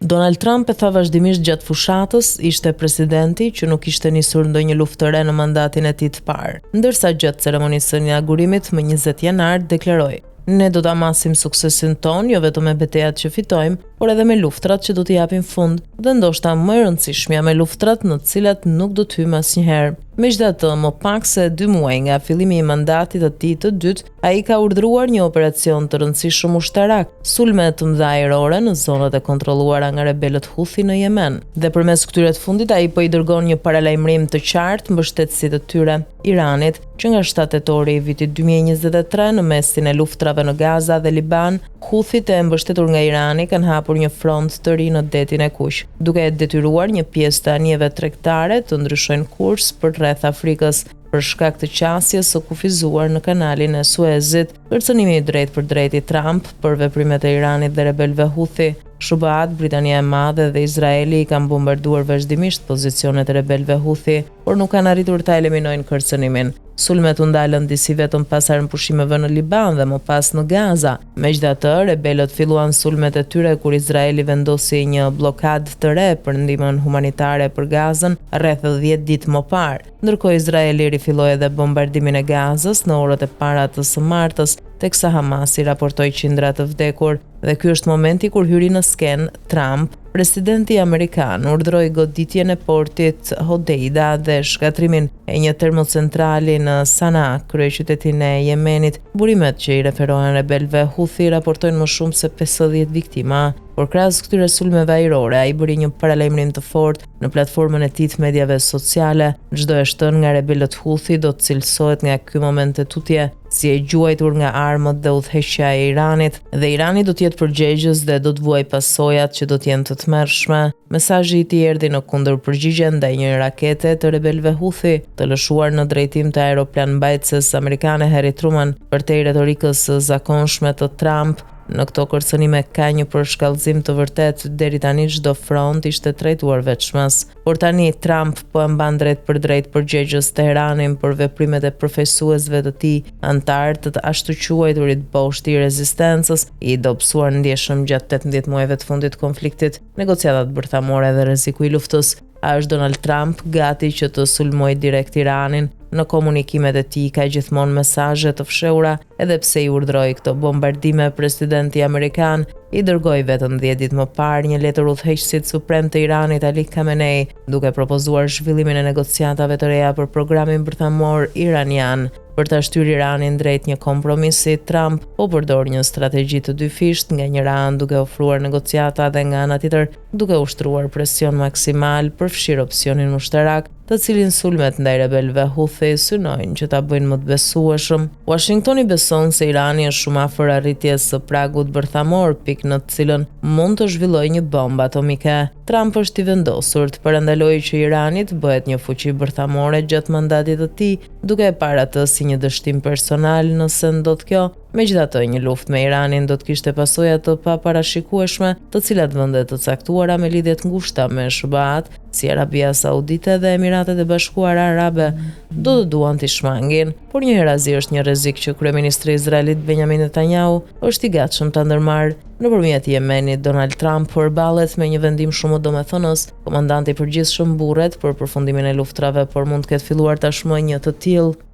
Donald Trump e tha vazhdimisht gjatë fushatës, ishte presidenti që nuk kishte nisur ndonjë luftë të re në mandatin e tij të parë. Ndërsa gjatë ceremonisë së inaugurimit më 20 janar deklaroi: Ne do ta masim suksesin tonë jo vetëm me betejat që fitojmë, por edhe me luftrat që do t'i japim fund dhe ndoshta më e rëndësishmja me luftrat në të cilat nuk do të hyjmë asnjëherë. Megjithatë, më pak se dy muaj nga fillimi i mandatit të tij të dytë, ai ka urdhëruar një operacion të rëndësishëm ushtarak, sulme të mëdha ajrore në zonat e kontrolluara nga rebelët Houthi në Jemen. Dhe përmes këtyre të fundit ai po i dërgon një paralajmërim të qartë mbështetësit të tyre, Iranit, që nga 7 tetori i vitit 2023 në mesin e luftrave në Gaza dhe Liban, Houthit e mbështetur nga Irani kanë hapur një front të ri në Detin e Kuq, duke e detyruar një pjesë të anijeve tregtare të ndryshojnë kurs përreth Afrikës, për shkak të qasjes së kufizuar në kanalin e Suezit. Kërcënimi i drejtpërdrejtë i Trump për veprimet e Iranit dhe rebelëve Houthi, SHBA-të, Britania e Madhe dhe Izraeli i kanë bombarduar vazhdimisht pozicionet e rebelëve Houthi, por nuk kanë arritur ta eliminojnë kërcënimin. Sulmet u ndalën disi vetëm pas armëpushimeve në Liban dhe më pas në Gaza. Megjithatë, rebelët filluan sulmet e tyre kur Izraeli vendosi një bllokadë të re për ndihmën humanitare për Gazën rreth 10 ditë më parë. Ndërkohë Izraeli rifilloi edhe bombardimin e Gazës në orët e para të së martës, teksa Hamasi raportoi qindra të vdekur. Dhe ky është momenti kur hyri në skenë Trump. Presidenti amerikan urdhëroi goditjen e portit Hodeida dhe shkatërrimin e një termocentrali në Sanaa, kryeqytetin e Jemenit. Burimet që i referohen rebelëve Houthi raportojnë më shumë se 50 viktima. Por krahas këtyre sulmeve ajrore, ai bëri një paralajmërim të fortë në platformën e tij të mediave sociale. Çdo e shtënë nga rebelët Houthi do të cilësohet nga ky moment e tutje si e gjuajtur nga armët dhe udhëheqja e Iranit, dhe Irani do të jetë përgjegjës dhe do të vuajë pasojat që do të jenë të tmerrshme. Mesazhi i tij erdhi në kundërpërgjigje ndaj një rakete të rebelëve Houthi, të lëshuar në drejtim të aeroplanmbajtëses amerikane Harry Truman, përtej retorikës së zakonshme të Trump. Në këto kërcënime ka një përshkallëzim të vërtetë, deri tani çdo front ishte trajtuar veçmas. Por tani, Trump po e mban drejtpërdrejt përgjegjës Teheranin për veprimet e përfaqësuesve të tij, anëtarë të të ashtuquajturit boshti i rezistencës, i dobësuar ndjeshëm gjatë 18 muajve të fundit të konfliktit, negociatat bërthamore dhe rreziku i luftës. A është Donald Trump gati që të sulmojë direkt Iranin? Në komunikimet e tij ka gjithmonë mesazhe të fshehura, edhe pse i urdhëroi këto bombardime, presidenti amerikan i dërgoi vetëm 10 ditë më parë një letër udhëheqësit suprem të Iranit Ali Khamenei, duke propozuar zhvillimin e negociatave të reja për programin bërthamor iranian. Për ta shtyrë Iranin drejt një kompromisi, Trump po përdor një strategji të dyfishtë, nga njëra anë duke ofruar negociata dhe nga ana tjetër duke ushtruar presion maksimal, përfshirë opsionin ushtarak, të cilin sulmet ndaj rebelëve Houthi synojnë që ta bëjnë më të besueshëm. Washingtoni beson se Irani është shumë afër arritjes së pragut bërthamor, pikë në të cilën mund të zhvillojë një bombë atomike. Trump është i vendosur të parandalojë që Irani të bëhet një fuqi bërthamore gjatë mandatit të tij, duke e parë atë si një dështim personal nëse ndodh kjo. Megjithatë, një luftë me Iranin do të kishte pasoja të paparashikueshme, të cilat vende të caktuara me lidhje të ngushta me SHBA-të, si Arabia Saudite dhe Emiratet e Bashkuara Arabe, do të duan t'i shmangin. Por njëherazi është një rrezik që kryeministri izraelit Benjamin Netanyahu është i gatshëm ta ndërmarrë. Nëpërmjet Jemenit, Donald Trump përballet me një vendim shumë domethënës. Komandanti i përgjithshëm mburret për përfundimin e luftrave, por mund të ketë filluar tashmë një të tillë.